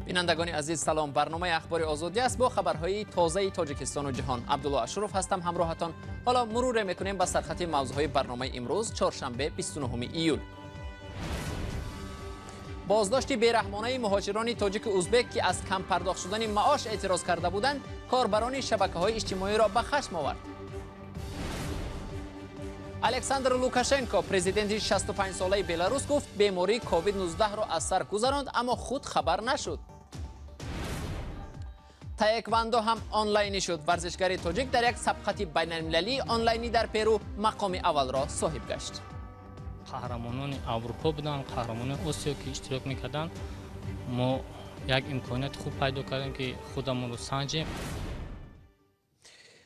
Бинандагони азиз, салом. Барномаи Ахбори Озодӣ аст бо хабарҳои тозаи Тоҷикистону ҷаҳон. Абдулло Ашуров ҳастам ҳамроҳатон. Ҳоло муруре мекунем ба сархати мавзӯъҳои барномаи имрӯз, чоршанбе, 29 июл. Боздошти бераҳмонаи муҳоҷирони тоҷику узбек, ки аз кам пардохт шудани маош эътироз карда буданд, корбарони шабакаҳои иҷтимоиро ба хашм овард. Александр Лукашенко, президенти 65-солаи Беларус, гуфт бемории COVID-19-ро аз сар гузаронд, аммо худ хабар нашуд. Таеквандо ҳам онлайнӣ шуд. Варзишгари тоҷик дар як сабқати байналмилалии онлайнӣ дар Перу мақоми аввалро соҳиб гашт. Қаҳрамонони Аврупо буданд, қаҳрамонони Осиё, ки иштирок мекарданд. Мо як имконияти хуб пайдо кардем, ки худамонро санҷем.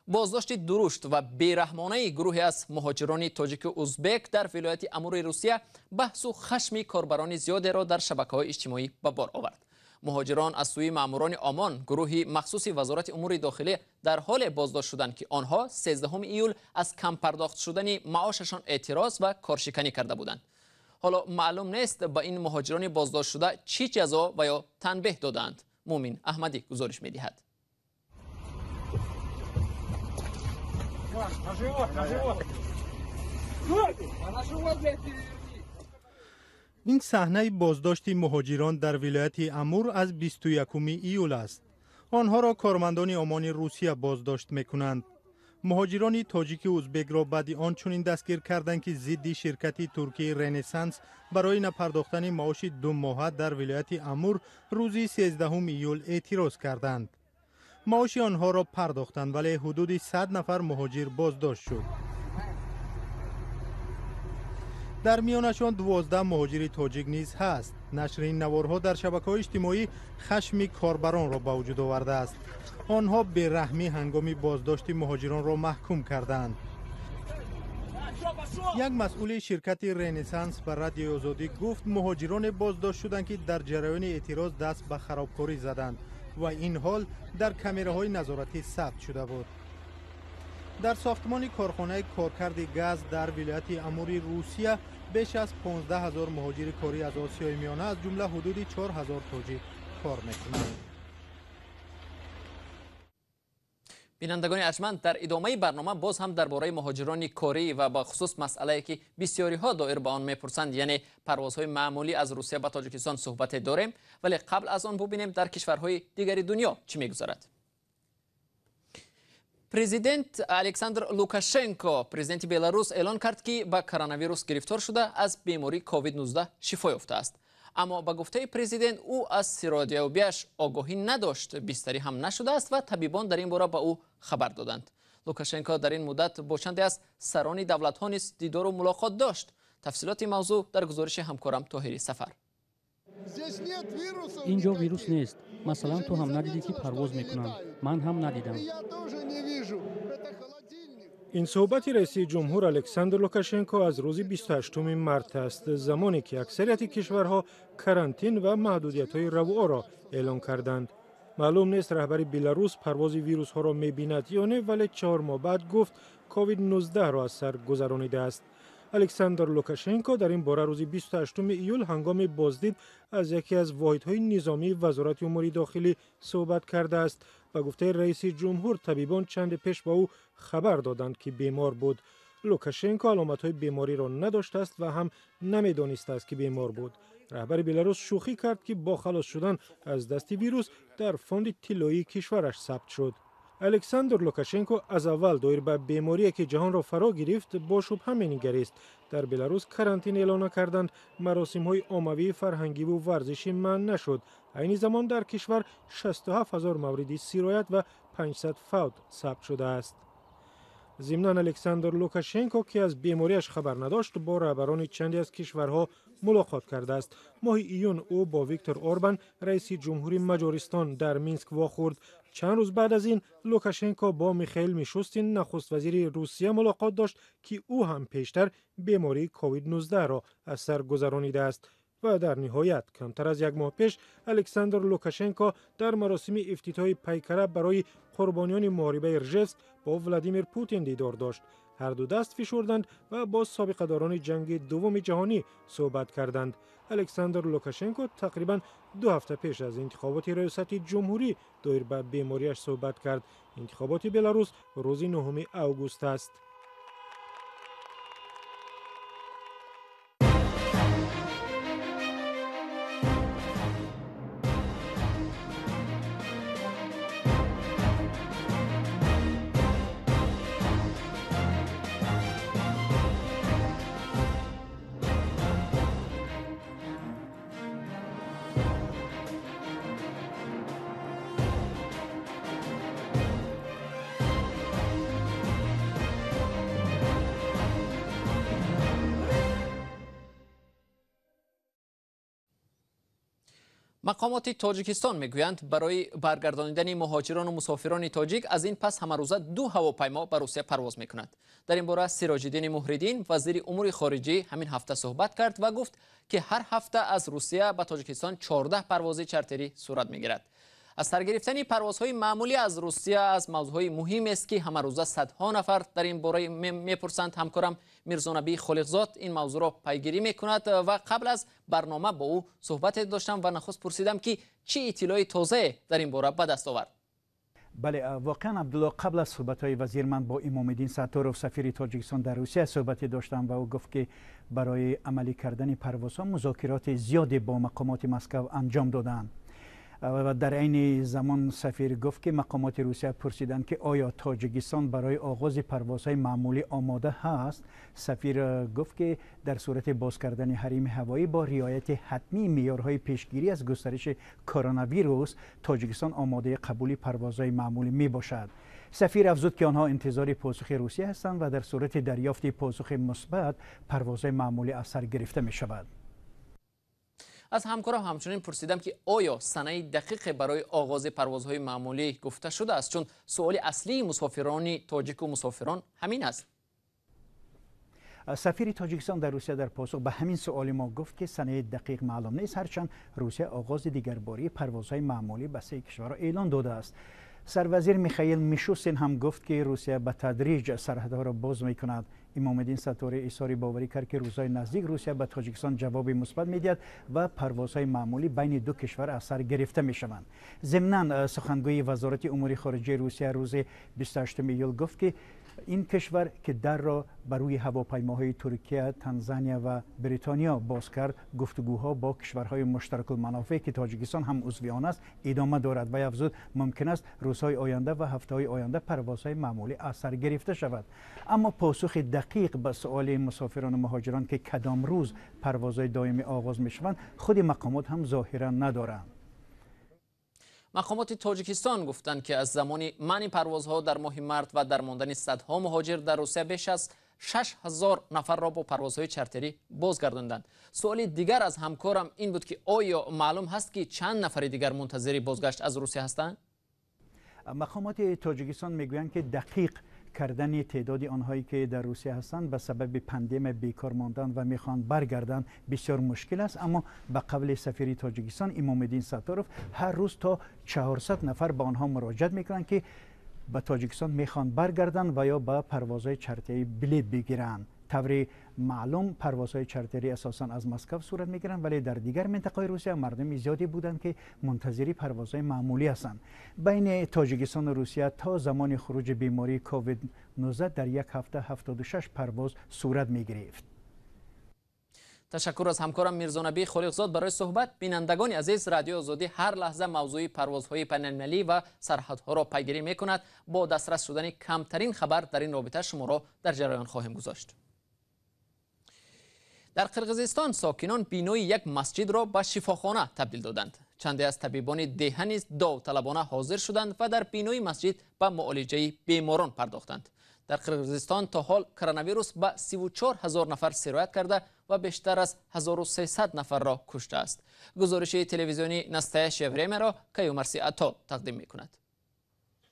Боздошти дурушт ва бераҳмонаи гурӯҳе аз муҳоҷирони тоҷику узбек дар вилояти Амури Русия баҳсу хашми корбарони зиёдеро дар шабакаҳои иҷтимоӣ ба бор овард. Муҳоҷирон аз сӯи маъмурони ОМОН, гурӯҳи махсуси Вазорати умури дохилӣ, дар ҳоле боздошт шуданд, ки онҳо 13 июл аз кам пардохт шудани маошашон эътироз ва коршиканӣ карда буданд. Ҳоло маълум нест, ба ин муҳоҷирони боздоштшуда чӣ ҷазо ва ё танбеҳ додаанд. Мумин Аҳмадӣ гузориш медиҳад. Ин саҳнаи боздошти муҳоҷирон дар вилояти Амур аз 21 июл аст. Онҳоро кормандони ОМОНи Русия боздошт мекунанд. Муҳоҷирони тоҷики узбекро баъди он чунин дастгир карданд, ки зидди ширкати туркии Ренессанс барои напардохтани маоши думоҳа дар вилояти Амур рӯзи 13 июл эътироз карданд. Маоши онҳоро пардохтанд, вале ҳудуди 100 нафар муҳоҷир боздошт шуд. Дар миёнашон 12 муҳоҷири тоҷик низ ҳаст. Нашри ин наворҳо дар шабакаҳои иҷтимоӣ хашми корбаронро ба вуҷуд овардааст. Онҳо бераҳмӣ ҳангоми боздошти муҳоҷиронро маҳкум карданд. Як масъули ширкати Ренессанс ба Радиои Озодӣ гуфт, муҳоҷироне боздошт шуданд, ки дар ҷараёни эътироз даст ба харобкорӣ заданд ва ин ҳол дар камераҳои назоратӣ сабт шуда буд. Дар сохтмони корхонаи коркарди газ дар вилояти Амури Русия беш аз 15 ҳазор муҳоҷири корӣ аз Осиёи Миёна, аз ҷумла ҳудуди 4 ҳазор тоҷик, кор мекунанд. Бинандагони арҷманд, дар идомаи барнома боз ҳам дар бораи муҳоҷирони корӣ ва ба хусус масъалае, ки бисёриҳо доир ба он мепурсанд, яъне парвозҳои маъмулӣ аз Русия ба Тоҷикистон, суҳбате дорем. Вале қабл аз он бубинем, дар кишварҳои дигари дунё чӣ мегузарад. Президент Александр Лукашенко, президенти Беларус, эълон кард, ки ба коронавирус гирифтор шуда, аз бемории COVID-19 шифо ёфтааст. Аммо ба гуфтаи президент, ӯ аз сироятёбиаш огоҳӣ надошт, бистарӣ ҳам нашудааст ва табибон дар ин бора ба ӯ хабар доданд. Лукашенко дар ин муддат бо чанде аз сарони давлатҳо низ дидору мулоқот дошт. Тафсилоти мавзӯъ дар гузориши ҳамкорам Тоҳири Сафар. Ин ҷо вирус нест. Масалан, ту ҳам надидӣ, ки парвоз мекунам. Ман ҳам надидам. Ин суҳбати раиси ҷумҳур Александр Лукашенко аз рӯзи 28 март аст, замоне ки аксарияти кишварҳо карантин ва маҳдудиятҳои равуоро эълон карданд. Маълум нест, раҳбари Беларус парвози вирусҳоро мебинад ё не, вале 4 моҳ баъд гуфт, COVID-19-ро аз сар гузаронидааст. Александр Лукашенко дар ин бора рӯзи 28 июл ҳангоми боздид аз яке аз воҳидҳои низомии Вазорати умури дохилӣ суҳбат кардааст. Ба гуфтаи раиси ҷумҳур, табибон чанде пеш ба ӯ хабар доданд, ки бемор буд. Лукашенко аломатҳои бемориро надоштааст ва ҳам намедонистааст, ки бемор буд. Раҳбари Беларус шӯхӣ кард, ки бо халос шудан аз дасти вирус дар фонди тиллоии кишвараш сабт шуд. Александр Лукашенко аз аввал доир ба беморие, ки ҷаҳонро фаро гирифт, бо шубҳа менигарист. Дар Беларус карантин эълон накарданд, маросимҳои оммавии фарҳангиву варзишӣ манъ нашуд. Айни замон дар кишвар 67 ҳазор мавриди сироят ва 500 фавт сабт шудааст. Зимнан, Александр Лукашенко, ки аз бемориаш хабар надошт, бо раҳбарони чанде аз кишварҳо мулоқот кардааст. Моҳи июн ӯ бо Виктор Орбан, раиси ҷумҳури Маҷористон, дар Минск вохӯрд. Чанд рӯз баъд аз ин Лукашенко бо Михаил Мишустин, нахуствазири Русия, мулоқот дошт, ки ӯ ҳам пештар бемории COVID-19-ро аз сар гузаронидааст. Ва дар ниҳоят, камтар аз як моҳ пеш Александр Лукашенко дар маросими ифтитоҳи пайкара барои қурбониёни муҳорибаи Ржевск бо Владимир Путин дидор дошт. Ҳар ду даст фишурданд ва бо собиқадорони ҷанги дуввуми ҷаҳонӣ суҳбат карданд. Александр Лукашенко тақрибан 2 ҳафта пеш аз интихоботи раёсати ҷумҳурӣ доир ба бемориаш суҳбат кард. Интихоботи Беларус рӯзи 9 август аст. Мақомоти Тоҷикистон мегӯянд, барои баргардонидани муҳоҷирону мусофирони тоҷик аз ин пас ҳамарӯза 2 ҳавопаймо ба Русия парвоз мекунад. Дар ин бора Сироҷиддини Муҳриддин, вазири умури хориҷӣ, ҳамин ҳафта суҳбат кард ва гуфт, ки ҳар ҳафта аз Русия ба Тоҷикистон 14 парвози чартерӣ сурат мегирад. Аз сар гирифтани парвозҳои маъмулӣ аз Русия аз мавзӯъҳои муҳимест, ки ҳамарӯза садҳо нафар дар ин бора мепурсанд. Ҳамкорам Мирзонабӣ Холиқзод ин мавзӯъро пайгирӣ мекунад ва қабл аз барнома бо ӯ суҳбате доштам ва нахуст пурсидам, ки чӣ иттилои тозае дар ин бора ба даст овард. Бале, воқеан, Абдулло, қабл аз суҳбатҳои вазир ман бо Имомиддин Сатторов, сафири Тоҷикистон дар Русия, суҳбате доштам ва ӯ гуфт, ки барои амалӣ кардани парвозҳо музокироти зиёде бо мақомоти Москав анҷом додаанд. Ва дар айни замон сафир гуфт, ки мақомоти Русия пурсиданд, ки оё Тоҷикистон барои оғози парвозҳои маъмулӣ омода ҳаст. Сафир гуфт, ки дар сурати боз кардани ҳарими ҳавоӣ бо риояти ҳатмии меъёрҳои пешгирӣ аз густариши коронавирус, Тоҷикистон омодаи қабули парвозҳои маъмулӣ мебошад. Сафир афзуд, ки онҳо интизори посухи Русия ҳастанд ва дар сурати дарёфти посухи мусбат парвозҳои маъмулӣ аз сар гирифта мешавад. Аз ҳамкорам ҳамчунин пурсидам, ки оё санаи дақиқе барои оғози парвозҳои маъмулӣ гуфта шудааст, чун суоли аслии мусофирони тоҷику мусофирон ҳамин аст. Сафири Тоҷикистон дар Русия дар посух ба ҳамин суоли мо гуфт, ки санаи дақиқ маълум нест, ҳарчанд Русия оғози дигарбории парвозҳои маъмулӣ ба се кишварро эълон додааст. Сарвазир Михаил Мишустин ҳам гуфт, ки Русия ба тадриҷ сарҳадҳоро боз мекунад. Имомиддин Сатторӣ изҳори боварӣ кард, ки рӯзҳои наздик Русия ба Тоҷикистон ҷавоби мусбат медиҳад ва парвозҳои маъмулӣ байни ду кишвар аз сар гирифта мешаванд. Зимнан, сухангӯи Вазорати умури хориҷаи Русия рӯзи 28 июл гуфт, ки ин кишвар, ки дарро ба рӯи ҳавопаймоҳои Туркия, Танзания ва Бритониё боз кард, гуфтугӯҳо бо кишварҳои муштаракулманофеъ, ки Тоҷикистон ҳам узви он аст, идома дорад ва афзуд, мумкин аст рӯзҳои оянда ва ҳафтаҳои оянда парвозҳои маъмулӣ аз сар гирифта шавад. Аммо посухи дақиқ ба суоли мусофирону муҳоҷирон, ки кадом рӯз парвозҳои доимӣ оғоз мешаванд, худи мақомот ҳам зоҳиран надоранд. Мақомоти Тоҷикистон гуфтанд, ки аз замони манъи парвозҳо дар моҳи март ва дар мондани садҳо муҳоҷир дар Русия беш аз 6000 нафарро бо парвозҳои чартерӣ бозгардонданд. Суоли дигар аз ҳамкорам ин буд, ки оё маълум ҳаст, ки чанд нафари дигар мунтазири бозгашт аз Русия ҳастанд? Мақомоти Тоҷикистон мегӯянд, ки дақиқ кардани теъдоди онҳое, ки дар Русия ҳастанд, ба сабаби пандемия бекор монданд ва мехоҳанд баргарданд, бисёр мушкил аст. Аммо ба қавли сафири Тоҷикистон Имомиддин Сатторов, ҳар рӯз то 400 нафар ба онҳо муроҷиат мекунанд, ки ба Тоҷикистон мехоҳанд баргарданд ва ё ба парвозҳои чартерӣ билет бигиранд. Таври маълум, парвозҳои чартерӣ асосан аз Москав сурат мегиранд, вале дар дигар минтақаҳои Русия мардуми зиёде буданд, ки мунтазири парвозҳои маъмулӣ ҳастанд. Байни Тоҷикистону Русия то замони хуруҷи бемории COVID-19 дар як ҳафта 76 парвоз сурат мегирифт. Ташаккур аз ҳамкорам Мирзонабӣ Холиқзод барои суҳбат. Бинандагони азиз, Радиои Озодӣ ҳар лаҳза мавзӯи парвозҳои байналмилалӣ ва сарҳадҳоро пайгирӣ мекунад. Бо дастрас шудани камтарин хабар дар ин робита шуморо дар ҷараён хоҳем гузошт. Дар Қирғизистон сокинон бинои як масҷидро ба шифохона табдил доданд. Чанде аз табибони деҳа низ довталабона ҳозир шуданд ва дар бинои масҷид ба муолиҷаи беморон пардохтанд. Дар Қирғизистон то ҳол коронавирус ба 34 ҳазор нафар сироят карда ва бештар аз 1300 нафарро куштааст. Гузориши телевизиони «Настоящее время»-ро Каюмарси Ато тақдим мекунад.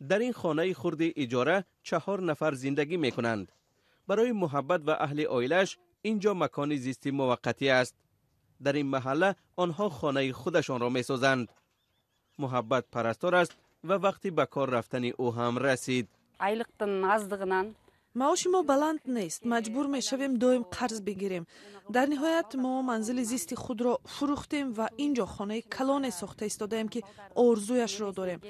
Дар ин хонаи хурди иҷора 4 нафар зиндагӣ мекунанд. Барои Муҳаббат ва аҳли оилааш инҷо макони зисти муваққатӣ аст. Дар ин маҳалла онҳо хонаи худашонро месозанд. Муҳаббат парастор аст ва вақти ба кор рафтани ӯ ҳам расид. Айлықтың аздығынан. Маоши мо баланд нест, маҷбур мешавем доим қарз бигирем. Дар ниҳоят мо манзили зисти худро фурӯхтем ва ин ҷо хонаи калоне сохта истодаем, ки орзуяшро дорем.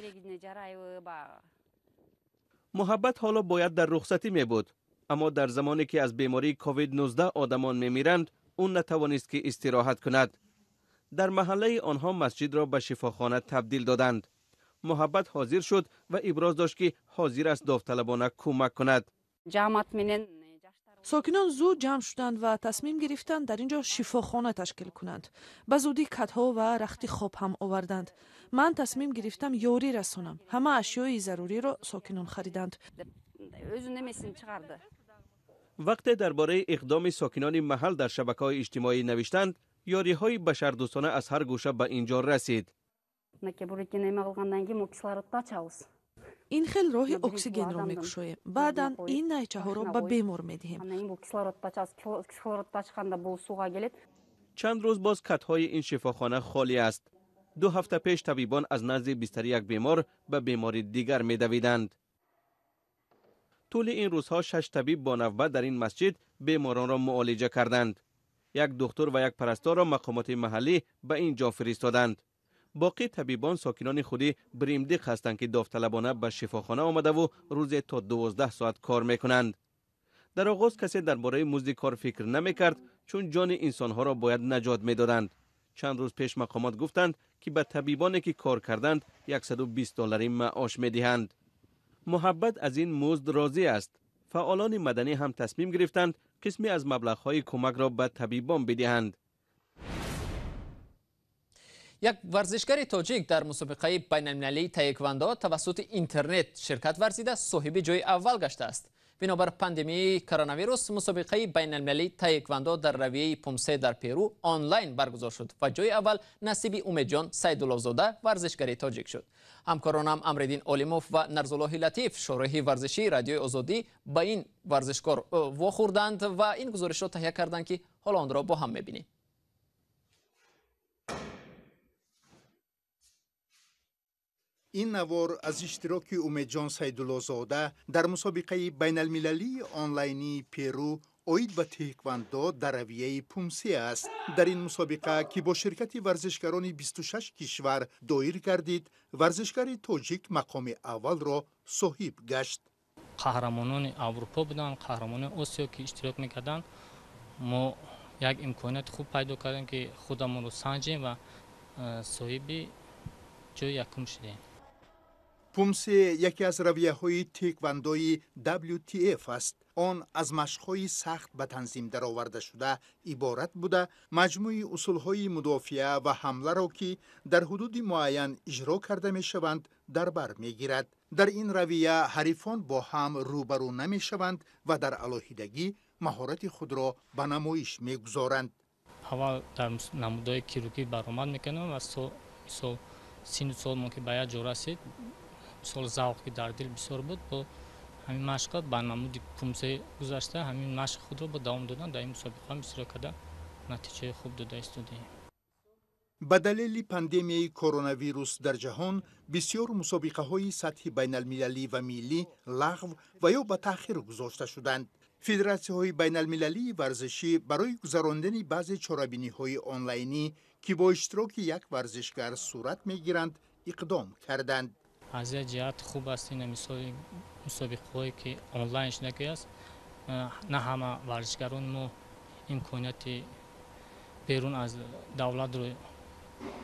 Муҳаббат ҳоло бояд дар рухсатӣ мебуд, аммо дар замоне ки аз бемории ковид-19 одамон мемиранд, ӯ натавонист ки истироҳат кунад. Дар маҳаллаи онҳо масҷидро ба шифохона табдил доданд. Муҳаббат ҳозир шуд ва иброз дошт, ки ҳозир аст довталабона кӯмак кунад. Сокинон зуд ҷамъ шуданд ва тасмим гирифтанд дар ин ҷо шифохона ташкил кунанд. Ба зудӣ катҳо ва рахти хоб ҳам оварданд. Ман тасмим гирифтам ёрӣ расонам. Ҳама ашёи заруриро сокинон хариданд. Вақте дар бораи иқдоми сокинони маҳал дар шабакаҳои иҷтимоӣ навиштанд, ёриҳои башардӯстона аз ҳар гӯша ба ин ҷо расид. Ин хел роҳи оксигенро мекушоем. Баъдан ин найчаҳоро ба бемор медиҳем. Чанд рӯз боз катҳои ин шифохона холӣ аст. 2 ҳафта пеш табибон аз назди бистари як бемор ба бемори дигар медавиданд. Тӯли ин рӯзҳо 6 табиб бо навбат дар ин масҷид беморонро муолиҷа карданд. Як духтур ва як парасторро мақомоти маҳаллӣ ба ин ҷо фиристоданд. Боқӣ табибон сокинони худи Бримдиқ ҳастанд, ки довталабона ба шифохона омадаву рӯзе то 12 соат кор мекунанд. Дар оғоз касе дар бораи музди кор фикр намекард, чун ҷони инсонҳоро бояд наҷот медоданд. Чанд рӯз пеш мақомот гуфтанд, ки ба табибоне ки кор карданд $120 маош медиҳанд. Муҳаббат аз ин музд розӣ аст. Фаъолони маданӣ ҳам тасмим гирифтанд қисме аз маблағҳои кӯмакро ба табибон бидиҳанд. Як варзишгари тоҷик дар мусобиқаи байналмилалии таеквондо тавассути интернет ширкат варзида соҳиби ҷои аввал гаштааст. Бинобар пандемияи коронавирус мусобиқаи байналмилалии таеквондо дар равияи пумсе дар Перу онлайн баргузор шуд ва ҷои аввал насиби Умедҷон Сайдуллозода варзишгари тоҷик шуд. Ҳамкоронам Амриддин Олимов ва Нарзуллоҳи Латиф, шореҳи варзишии Радиои Озодӣ, ба ин варзишкор вохӯрданд ва ин гузоришро таҳия карданд, ки ҳоло онро бо ҳам мебинем. Ин навор аз иштироки Умедҷон Сайдуллозода дар мусобиқаи байналмилалии онлайнии Перу оид ба таеквондо дар равияи пумсе аст. Дар ин мусобиқа, ки бо ширкати варзишгарони 26 кишвар доир гардид, варзишгари тоҷик мақоми аввалро соҳиб гашт. Қаҳрамонони Аврупо буданд, қаҳрамонони Осиё ки иштирок мекарданд. Мо як имконияти хуб пайдо кардем, ки худамонро санҷем ва соҳиби ҷои якум шудем. Пумсе яке аз равияҳои таеквондои WTF аст. Он аз машқҳои сахт ба танзим даровардашуда иборат буда, маҷмӯи усулҳои мудофиа ва ҳамларо, ки дар ҳудуди муайян иҷро карда мешаванд, дар бар мегирад. Дар ин равия ҳарифон бо ҳам рӯбарӯ намешаванд ва дар алоҳидагӣ маҳорати худро ба намоиш мегузоранд. Аввал дар намудҳои кирукӣ баромад мекунам ва мисол сину сол мо ки ба як ҷо расид, мисол завқ ки дар дил бисёр буд, бо ҳамин машқа ба намуди пумсе гузашта ҳамин машқи худро бо давом додан дар ин мусобиқа иштирок карда натиҷаи хуб дода истодаем. Ба далели пандемияи коронавирус дар ҷаҳон бисёр мусобиқаҳои сатҳи байналмилалӣ ва миллӣ лағв ва ё ба таъхир гузошта шуданд. Федератсияҳои байналмилалии варзишӣ барои гузарондани баъзе чорабиниҳои онлайнӣ, ки бо иштироки як варзишгар сурат мегиранд, иқдом карданд. Аз як ҷиҳат хуб аст ин мисоли мусобиқаҳое ки онлайн шудагӣ аст. На ҳама варзишгарони мо имконияти берун аз давлатро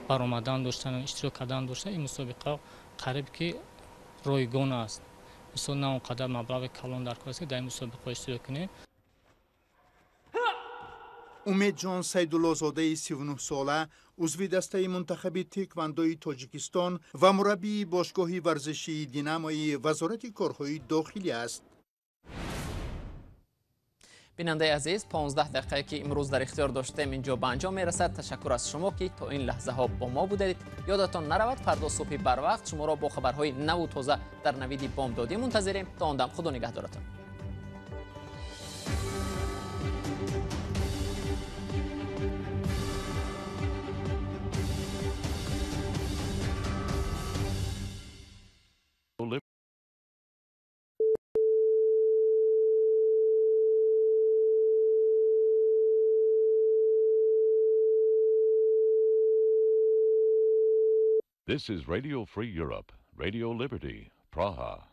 баромадан доштан, иштирок кардан доштан. Ин мусобиқа қариб ки ройгон аст. Мисол на он қадар маблағи калон дар кор аст, ки дар ин мусобиқаҳо иштирок кунем. Умедҷон Сайдуллозодаи 39сола, узви дастаи мунтахаби таеквондои Тоҷикистон ва мураббии бошгоҳи варзишии Динамои Вазорати корҳои дохилӣ аст. Бинандаи азиз, 15 дақиқае ки имрӯз дар ихтиёр доштем инҷо ба анҷом мерасад. Ташаккур аз шумо, ки то ин лаҳзаҳо бо мо будед. Ёдатон наравад, фардо субҳи барвақт шуморо бо хабарҳои наву тоза дар навиди бомдодӣ мунтазирем. То он дам худо нигаҳдоратон. This is Radio Free Europe, Radio Liberty, Praha.